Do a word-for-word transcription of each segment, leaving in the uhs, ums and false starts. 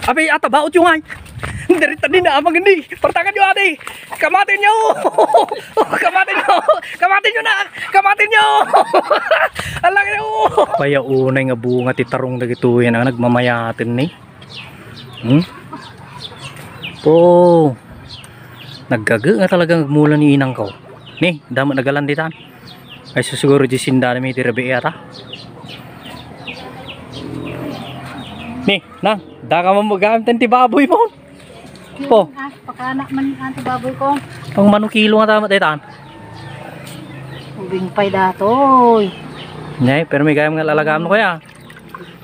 Abi, ata baot yo ngay. Diri ta di na amang ni. Partakan yo, adi. Kamatin yo. Kamatin yo. Kamatin yo na. Kamatin yo. Alang yo. Kaya unay nga bunga ti tarong dagitoy nga nagmamayaten ni. Hmm? Po. Naggaga nga talaga agmula ni inang ko. Ni, damo nagalan ditan. Ay, siguro di sinda na may tirabi ata. Ni, nang, daka man magamit ti baboy mo. Po. Ah, pakana man ang ti baboy ko. Ang manukilo nga tama ditan. Ubing pay datoy. Nay, pero may gayam nga lalagam no kaya.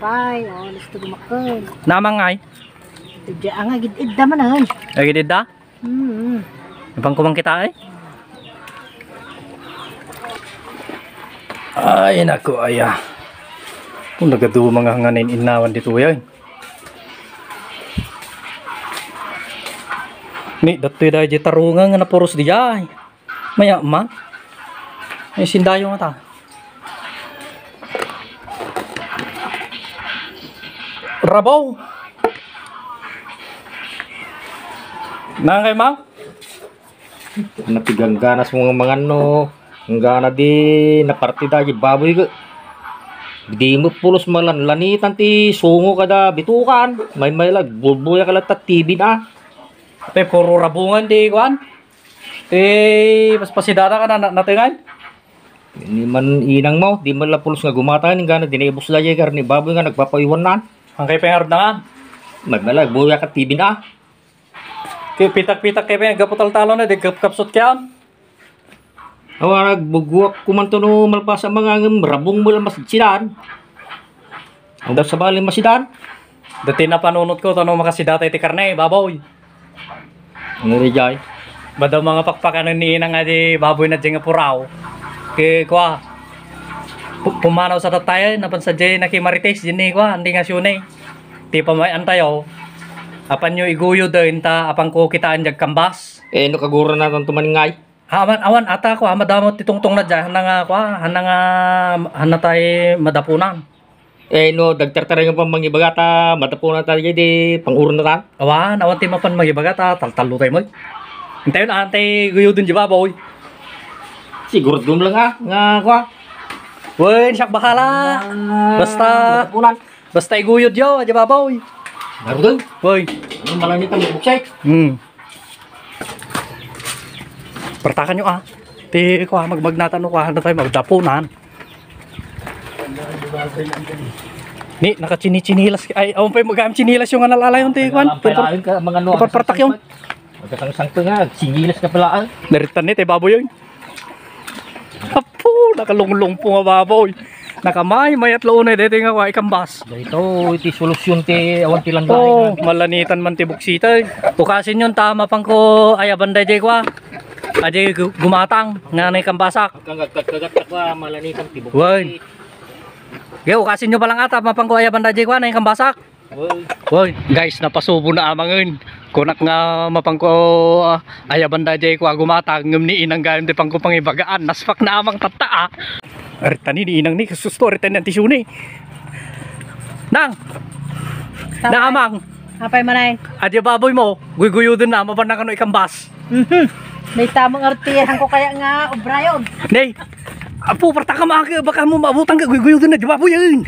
Pay, oh, listo gumakon. Namang ngay. Ito dyan, ang agid-idda man, ah. Agid-idda? Mm. Ibang kumang kita, eh. Ay, naku, aya. Kung nagaduma nga nganin innawan dito, yan. Ni, datoy dahil di tarungan nga napuros di jay. Maya man. Ay, sindayo nga ta. Rabaw. Nangay, ma? Napigangganas mo nga mangan no. Ang gana di napartida di baboy ka. Di mo pulos malanlanitan ti sungo kada bitukan. May may lag bulbuya ka lang ta T V na. Te, puro rabungan di kuan. Te, paspasidara ka na, na, natengan? Ni man inang mo, di man la pulos nga gumatang, nga na dinibus la jay karni baboy nga nagpapaiwan na. Ang kay pengarod na nga. Magmalag, buya ka T V na. Kay pitak-pitak kay peng gapu taltalo na, di kapkapsot kaya. Awa, nagbuguak kuman to no malpasa mga ngem rabong mo lang mas sidan. Ang daw sabali masidan. Dati napanunot ko, tano makasidata iti karne, baboy. Ano ri jay? Badaw mga pakpakanen ni inang nga di baboy na dyan nga puraw. Kaya kwa, pu- pumanaw sa tatay, napan sa jay na kay Marites, dyan ni kwa, hindi nga siyune. Ti pamayan tayo, apan nyo iguyo din, ta apan ko kitaan dyan kambas. Eh, no kagura na tanto maningay? Awan, awan, ata ko, ah, madamo ti tungtong na dyan, hana nga, kwa, hana nga, hana tayo madapunan. Eh, no, dagtartaray nga pang mangibaga ta, madapunan tayo di, pang-urna ta. Awan, awan ti mapan mangibaga ta, taltalo tayo mo. Intayon, antay guyodon di baboy. Sigurado mo lang, ah, nga, kwa. Wen, siak bahala. Ah, basta, madapunan. Basta iguyod yo, di baboy. Garudon. Woy. Ano, malangit ang buksay? Hmm. Partakan nyo, ah. Ti, kwa, magmagnatan, no, kwa, na tayo, magdapunan. Ni, nakachini-chinilas. Ay, awan pa'y magam chinilas yung analalayon, ti, kwan. Alam pa lain ka, mga ano, parpartak yung. Magkasangsang pa nga, chinilas ka pala, ah. Naritan ni, ti, baboy yun. Apo, nakalunglung po nga baboy. Nakamay, mayat lo unay, dito nga, kwa, ikambas. Dito, iti solusyon ti awan ti langgaring. Oh, malanitan man ti buksita, eh. Ukasin yun, tama pang ko, ay, abanda, jay, kwa. Adi gu- gumatang nga na kambasak. Ang kagat-kagat na kwa, malanitan ti buksit. Wen. Ge, ukasin nyo pa lang ata, mapangko ay abanda jay kwa na kambasak. Wen. Woy, guys, napasubo na amangen. Kunak nga mapangko, ah, ay abanda jay kwa gumatang, ngem ni inang gayam ti pangko pangibagaan. Naspak na amang tatta, ah. Arita ni, ni inang ni, kasusto, arita ni antisyo ni. Nang! Tatay. Na amang! Apay manay? Adi baboy mo, guyguyoden na, mapan na kano ikambas. Mhm. May tamang artihan ko kaya nga obrayon. Nay, apo, parta ka maaki, baka mo maabutang ka, guyguyoden na, di baboy yan.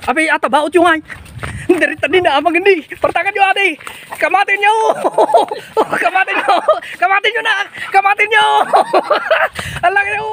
Abi, ata baot yung ay. Dari tadi na amang ini. Partakan nyo, adi. Kamatin nyo. Kamatin nyo. Kamatin nyo na. Kamatin nyo. Alang nyo.